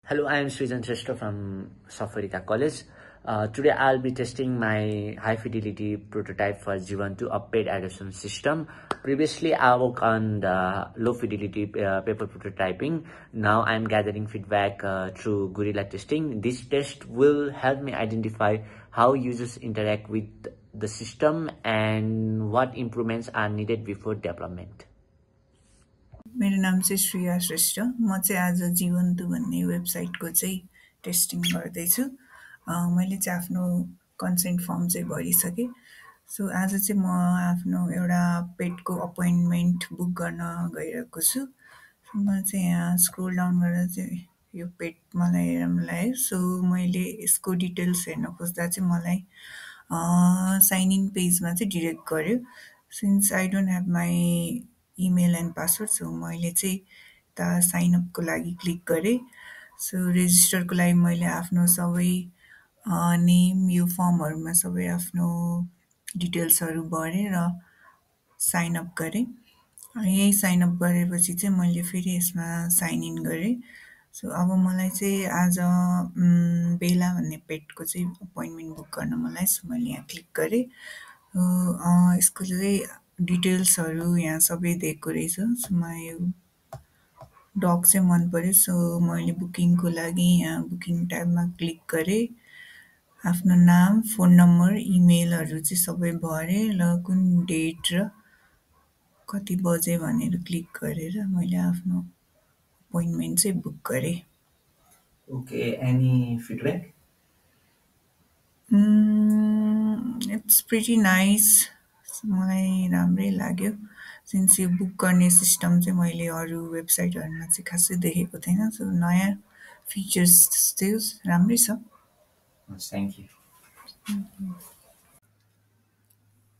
Hello, I am Srijan Shrestha from Safarika College. Today I'll be testing my high fidelity prototype for G1 a paid adoption system. Previously I worked on the low fidelity paper prototyping. Now I'm gathering feedback through Gorilla testing. This test will help me identify how users interact with the system and what improvements are needed before development. मेरो नाम चाहिँ श्रेया श्रेष्ठ म चाहिँ आज जीवन्तु भन्ने वेबसाइटको चाहिँ testing गर्दैछु मैले चाहिँ आफ्नो कन्सेन्ट फर्म चाहिँ भरिसकेँ सो आज चाहिँ म आफ्नो एउटा पेटको अपोइन्टमेन्ट बुक गर्न गइरहेको छु म चाहिँ यहाँ स्क्रोल डाउन गरेर चाहिँ यो पेट मलाई राम्रो लाग्यो सो मैले यसको डिटेल्स हेर्न खोज्दा चाहिँ मलाई साइन इन पेजमा चाहिँ डिरेक्ट गर्यो since I don't have my email and password so मैले चाहिँ यता साइन अपको लागि क्लिक गरेँ सो रेजिस्टरको लागि मैले आफ्नो सबै नेम यो फर्महरूमा सबै आफ्नो डिटेल्सहरू भरेँ र साइन अप गरेँ यही साइन अप गरेपछि चाहिँ मैले फेरि यसमा साइन इन गरेँ सो अब मलाई चाहिँ आज बेला भन्ने पेटको चाहिँ अपोइन्टमेन्ट बुक गर्न मलाई सो मैले यहाँ क्लिक गरेँ यसको चाहिँ डिटेल्सहरू यहाँ सबै दिएको रहेछ सो मलाई यो डग चाहिँ मन पर्यो सो मैले बुकिङको लागि यहाँ बुकिङ ट्याबमा क्लिक गरेँ आफ्नो नाम फोन नम्बर इमेलहरू चाहिँ सबै भरेँ र कुन डेट र कति बजे भनेर क्लिक गरेर मैले आफ्नो अपोइन्टमेन्ट चाहिँ बुक गरेँ Okay, any feedback? It's pretty nice मलाई राम्रै लाग्यो सिन्स यो बुक गर्ने सिस्टम चाहिँ मैले अरू वेबसाइटहरूमा चाहिँ खासै देखेको थिइनँ सो नयाँ फिचर्स थियो राम्रै छ Thank you.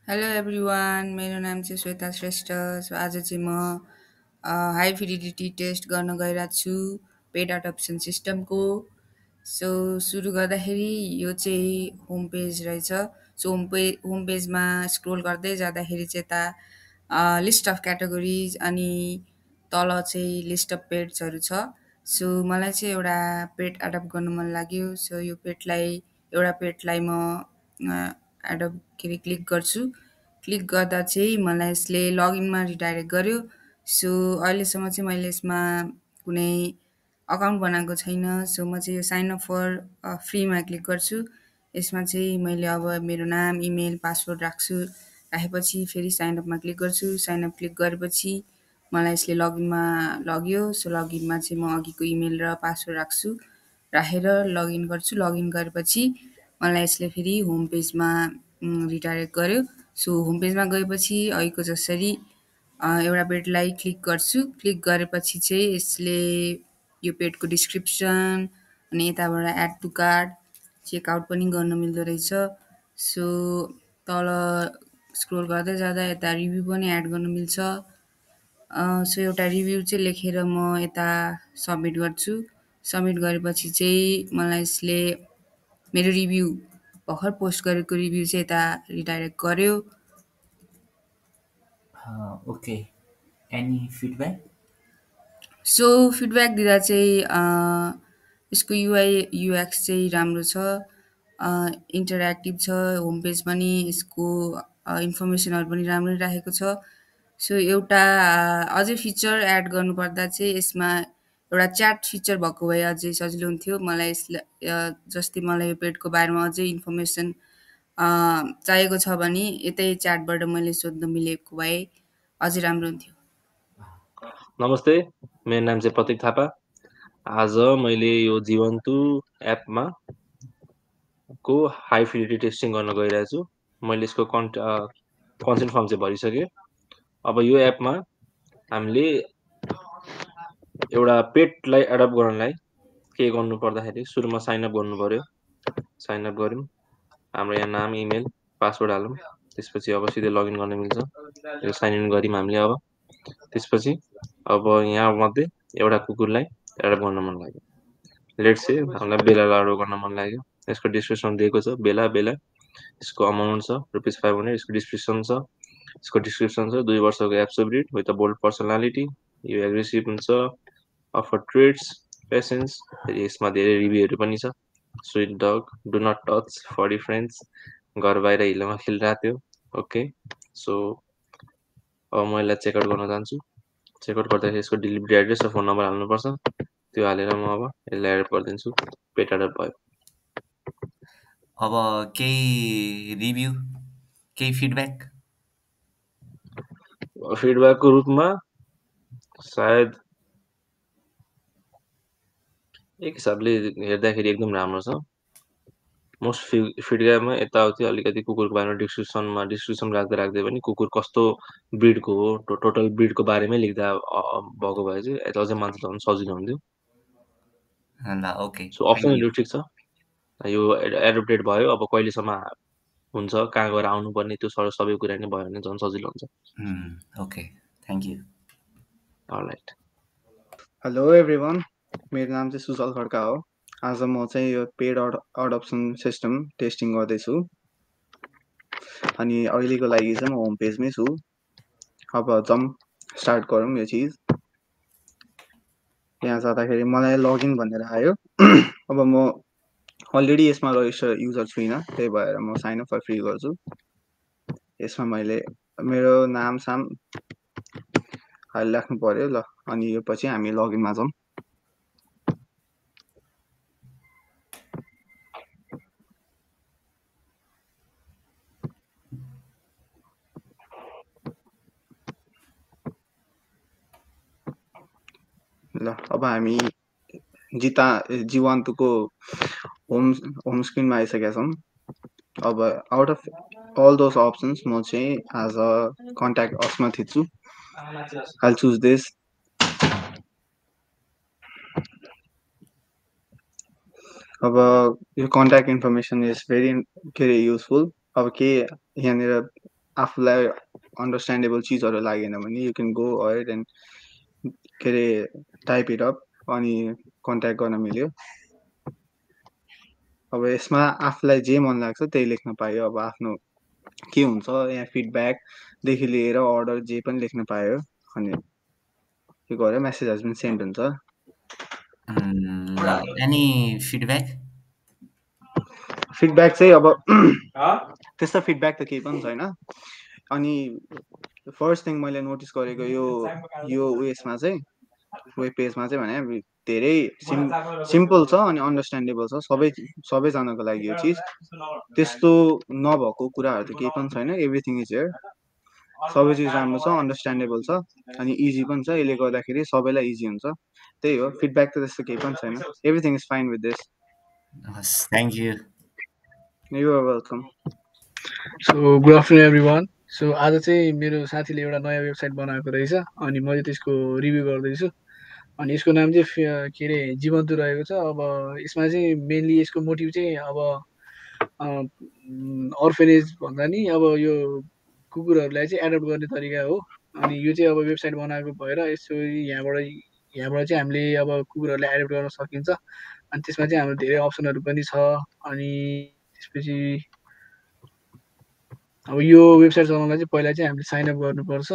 हेलो एभ्रिवान मेरो नाम चाहिँ श्वेता श्रेष्ठ सो आज चाहिँ म हाई फिडिलिटी टेस्ट गर्न गइरहेको छु पेड एडप्सन सिस्टमको सो सुरु गर्दाखेरि यो चाहिँ होम पेज रहेछ सो होम पेजमा स्क्रोल गर्दै जाँदाखेरि चाहिँ यता लिस्ट अफ क्याटेगोरिज अनि तल चाहिँ लिस्ट अफ पेट्सहरू छ सो मलाई चाहिँ एउटा पेट एडप्ट गर्नु मन लाग्यो सो यो एउटा पेटलाई म एडप्ट के अरे क्लिक गर्छु क्लिक गर्दा चाहिँ मलाई यसले लगइनमा रिडाइरेक्ट गर्यो सो अहिलेसम्म चाहिँ मैले यसमा कुनै अकाउन्ट बनाएको छैन सो म चाहिँ यो साइन अप फर फ्रीमा क्लिक गर्छु यसमा चाहिँ मैले अब मेरो नाम इमेल पासवर्ड राखेपछि फेरि साइन अपमा क्लिक गर्छु साइन अप क्लिक गरेपछि मलाई यसले लगइनमा लग्यो सो लगइनमा चाहिँ म अघिको इमेल र पासवर्ड राखेर लगइन गर्छु लगइन गरेपछि मलाई यसले फेरि होम पेजमा रिडाइरेक्ट गर्यो सो होम पेजमा गएपछि अघिको जसरी एउटा पेटलाई क्लिक गर्छु क्लिक गरेपछि चाहिँ यसले यो पेटको डिस्क्रिप्सन अनि यताबाट एड टु कार्ट चेकआउट पनि गर्न मिल्दो रहेछ सो तल स्क्रोल गर्दै जाँदा यता रिभ्यू पनि एड गर्न मिल्छ सो एउटा रिभ्यू चाहिँ लेखेर म यता सबमिट गर्छु सबमिट गरेपछि चाहिँ मलाई यसले मेरो रिभ्यू भर्खर पोस्ट गरेको रिभ्यू चाहिँ यता रिडाइरेक्ट गर्यो Okay, any feedback? So feedback दिँदा चाहिँ यसको युआई युएक्स चाहिँ राम्रो छ इन्टरेक्टिभ छ होम पेज पनि यसको इन्फर्मेसनहरू पनि राम्रै राखेको छ सो एउटा अझै फिचर एड गर्नुपर्दा चाहिँ यसमा एउटा च्याट फिचर भएको भए अझै सजिलो हुन्थ्यो मलाई जस्तै मलाई यो पेटको बारेमा अझै इन्फर्मेसन चाहिएको छ भने यतै च्याटबाट मैले सोध्न मिलेको भए अझै राम्रो हुन्थ्यो नमस्ते मेरो नाम चाहिँ प्रतीक थापा आज मैले यो जीवन्तु एपमा को हाई फिडिलिटी टेस्टिङ गर्न गइरहेको छु मैले यसको कन्सेन्ट फर्म चाहिँ भरिसकेँ अब यो एपमा हामीले एउटा पेटलाई एडप्ट गर्नलाई के गर्नु पर्दाखेरि सुरुमा साइनअप गर्नु पर्यो साइनअप गऱ्यौँ हाम्रो यहाँ नाम इमेल पासवर्ड हालौँ त्यसपछि अब सिधै लगइन गर्न मिल्छ यो साइन इन गऱ्यौँ हामीले अब त्यसपछि अब यहाँ मध्ये एउटा कुकुरलाई एडप्ट गर्न मन लाग्यो लेट्स से हामीलाई बेलालाई एडप्ट गर्न मन लाग्यो यसको डिस्क्रिप्सन दिएको छ बेला यसको अमाउन्ट छ ₹500 यसको डिस्क्रिप्सन छ 2 वर्षको absolute with a bold personality यो एग्रेसिभ हुन्छ अफर ट्रेड्स पेसेन्स। फेरि यसमा धेरै रिभ्यूहरू पनि छ। Sweet dog, do not touch, furry friends, घर बाहिर हिलोमा खेलिरहेको थियो। ओके, सो अब म यसलाई चेकआउट गर्न जान्छु। चेकआउट गर्दाखेरि यसको डेलिभरी एड्रेस र फोन नम्बर हाल्नुपर्छ। त्यो हालेर म अब यसलाई एड गरिदिन्छु। पेट एडर भयो। अब केही रिभ्यू, केही फिडब्याक? फिडब्याकको रूपमा सायद एक हिसाबले हेर्दाखेरि एकदम राम्रो छ। मोस्ट फिडब्याकमा यताउति अलिकति कुकुरको बारेमा डिस्क्रिप्सन राख्दै पनि कुकुर कस्तो ब्रिडको हो, टोटल ब्रिडको बारेमै लेख्दा भएको भए चाहिँ यता अझै मान्छे चलाउनु सजिलो हुन्थ्यो। ल ओके, सो अप्सनहरू ठिक छ। यो एडप्टेड भयो। अब कहिलेसम्म हुन्छ, कहाँ गएर आउनुपर्ने, त्यो सबै कुरा नै भयो भने झन् सजिलो हुन्छ। Okay, thank you. All right. Hello everyone, मेरो नाम चाहिँ सुजल खड्का हो। आज म चाहिँ यो पेड अडप्सन सिस्टम टेस्टिङ गर्दैछु अनि अहिलेको लागि चाहिँ म होम पेजमै छु। अब स्टार्ट गरौँ यो चिज। यहाँ जाँदाखेरि मलाई लगइन भनेर आयो। अब म अलरेडी यसमा रजिस्टर युजर छुइनँ, त्यही भएर म साइन अप फर फ्री गर्छु। यसमा मैले मेरो नाम साम हालिराख्नु पर्यो ल, अनि यो पछि हामी लगइनमा जाउँ। ल अब हामी जीवान्तुको होम स्क्रिनमा आइसकेका छौँ। अब out of all those options म चाहिँ as a contact us मा थिच्छु। I'll choose this। अब यो contact information is very useful. अब के यहाँनिर आफूलाई अन्डरस्ट्यान्डेबल चिजहरू लागेन भने you can go ahead and के अरे टाइप इट अप अनि कन्ट्याक्ट गर्न मिल्यो। अब यसमा आफूलाई जे मन लाग्छ त्यही लेख्न पायो। अब आफ्नो के हुन्छ यहाँ फिडब्याकदेखि लिएर अर्डर जे पनि लेख्न पायो। अनि यो गरेर मेसेज हेज बिन सेन्ड हुन्छ। Any feedback? फिडब्याक चाहिँ अब त्यस्तो फिडब्याक त केही पनि छैन। अनि फर्स्ट थिङ मैले नोटिस गरेको यो उयसमा चाहिँ वेब पेजमा चाहिँ भने धेरै सिम्पल छ अनि अन्डरस्ट्यान्डेबल छ सबैजनाको लागि। यो चिज त्यस्तो नभएको कुराहरू त केही पनि छैन। Everything is here. सबै चिज राम्रो छ, अन्डरस्ट्यान्डेबल छ अनि इजी पनि छ। यसले गर्दाखेरि सबैलाई इजी हुन्छ। त्यही हो, फिडब्याक त त्यस्तो केही पनि छैन। Everything is fine with this. Thank you. You are welcome. So good afternoon everyone. So आज चाहिँ मेरो साथीले एउटा नयाँ वेबसाइट बनाएको रहेछ अनि मैले त्यसको रिभ्यू गर्दैछु। अनि यसको नाम चाहिँ के अरे जीवन्तु रहेको छ। अब यसमा चाहिँ मेनली यसको मोटिभ चाहिँ अब अर्फेनेज भन्दा नि अब यो कुकुरहरूलाई चाहिँ एडप्ट गर्ने तरिका हो। अनि यो चाहिँ अब वेबसाइट बनाएको भएर यसो यहाँबाट चाहिँ हामीले अब कुकुरहरूलाई एडप्ट गर्न सकिन्छ। अनि त्यसमा चाहिँ हाम्रो धेरै अप्सनहरू पनि छ। अनि त्यसपछि अब यो वेबसाइट चलाउनलाई चाहिँ पहिला चाहिँ हामीले साइनअप गर्नुपर्छ।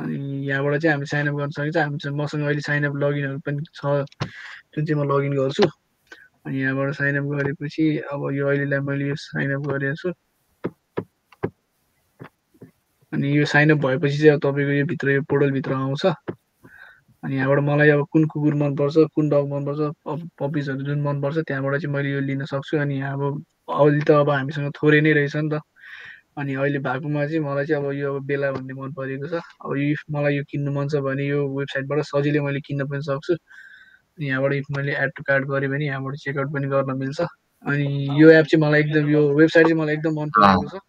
अनि यहाँबाट चाहिँ हामीले साइनअप गर्न सकिन्छ। मसँग अहिले साइनअप लगइनहरू पनि छ जुन चाहिँ म लगइन गर्छु। अनि यहाँबाट साइनअप गरेपछि अब यो अहिलेलाई मैले यो साइनअप गरेको छु। अनि यो साइनअप भएपछि चाहिँ अब तपाईँको यो भित्र यो पोर्टलभित्र आउँछ। अनि यहाँबाट मलाई अब कुन कुकुर मनपर्छ, कुन डग मनपर्छ, पपिजहरू जुन मनपर्छ त्यहाँबाट चाहिँ मैले यो लिन सक्छु। अनि अब अहिले त अब हामीसँग थोरै नै रहेछ नि त। अनि अहिले भएकोमा चाहिँ मलाई चाहिँ अब यो बेला भन्ने मन परेको छ। अब इफ मलाई यो किन्नु मन छ भने यो वेबसाइटबाट सजिलै मैले किन्न पनि सक्छु। अनि यहाँबाट इफ मैले एड टु कार्ट गरेँ भने यहाँबाट चेकआउट पनि गर्न मिल्छ। अनि यो एप चाहिँ मलाई एकदम यो वेबसाइट चाहिँ मलाई एकदम मन परेको छ।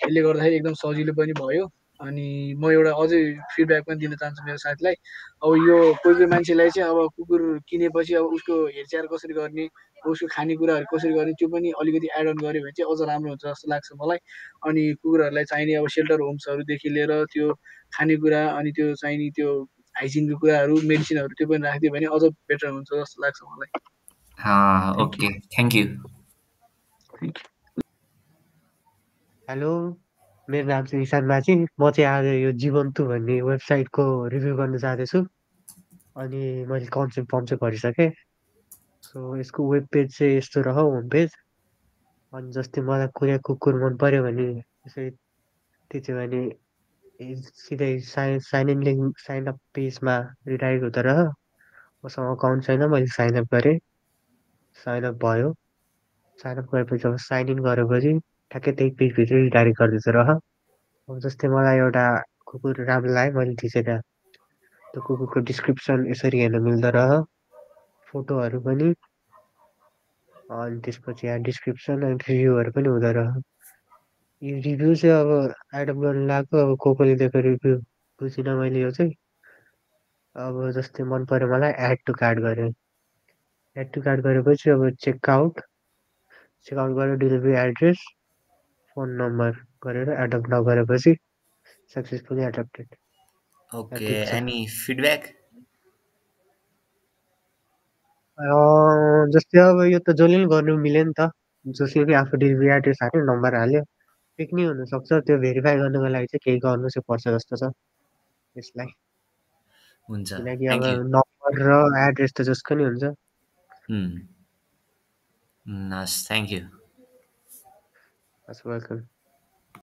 यसले गर्दाखेरि एकदम सजिलो पनि भयो। अनि म एउटा अझै फिडब्याक पनि दिन चाहन्छु मेरो साथीलाई। अब यो कोही मान्छेलाई चाहिँ अब कुकुर किनेपछि अब उसको हेरचाह कसरी गर्ने, उसको खानेकुराहरू कसरी गर्ने त्यो पनि अलिकति एड अन गऱ्यो भने चाहिँ अझ राम्रो हुन्छ जस्तो लाग्छ मलाई। अनि कुकुरहरूलाई चाहिने अब सेल्टर होम्सहरूदेखि लिएर त्यो खानेकुरा अनि त्यो चाहिने त्यो हाइजिनको कुराहरू, मेडिसिनहरू त्यो पनि राखिदियो भने अझ बेटर हुन्छ जस्तो लाग्छ मलाई। Okay, thank you. हेलो, मेरो नाम चाहिँ ईशान माझी। म चाहिँ आज यो जीवन्तु भन्ने वेबसाइटको रिभ्यू गर्न चाहँदैछु। अनि मैले कन्सेप्ट फर्म चाहिँ गरिसकेँ। सो यसको वेब पेज चाहिँ यस्तो रह होम पेज अनि जस्तै मलाई कुनै कुकुर मन पर्यो भने यसरी थिच्यो भने सिधै sign in link sign up पेजमा रिडाइरेक्ट हुँदो रह मसँग अकाउन्ट छैन मैले साइन अप गरेँ साइन अप भयो साइन अप गरेपछि अब साइन इन गरेपछि ठ्याक्कै त्यही पेजभित्र रिडाइरेक्ट गरिदिन्छ रह अब जस्तै मलाई एउटा कुकुर राम्रो लाग्यो मैले थिचेर त्यो कुकुरको डिस्क्रिप्सन यसरी हेर्न मिल्दो रह फोटोहरू पनि अनि त्यसपछि यहाँ डिस्क्रिप्सन अनि रिभ्यूहरू पनि हुँदो रह यो रिभ्यू चाहिँ अब एडअप गर्न लाग्यो अब कोही दिएको रिभ्यू बुझिनँ मैले यो चाहिँ अब जस्तै मन पर्यो मलाई एड टु कार्ट गरेँ एड टु कार्ट गरेपछि अब चेकआउट गरेर डेलिभरी एड्रेस फोन नम्बर गरेर एडप्ट नगरेपछि successfully adapted okay any feedback जस्तै अब यो त जसले पनि गर्नु मिल्यो नि त जसले पनि आफू डेलिभरी एड्रेस हाल्यो नम्बर हाल्यो पिक नि हुनसक्छ त्यो भेरिफाई गर्नुको लागि चाहिँ केही गर्नु चाहिँ पर्छ जस्तो छ यसलाई हुन्छ किनकि अब नम्बर र एड्रेस त जसको नि हुन्छ हस् थ्याङ्क यू वेलकम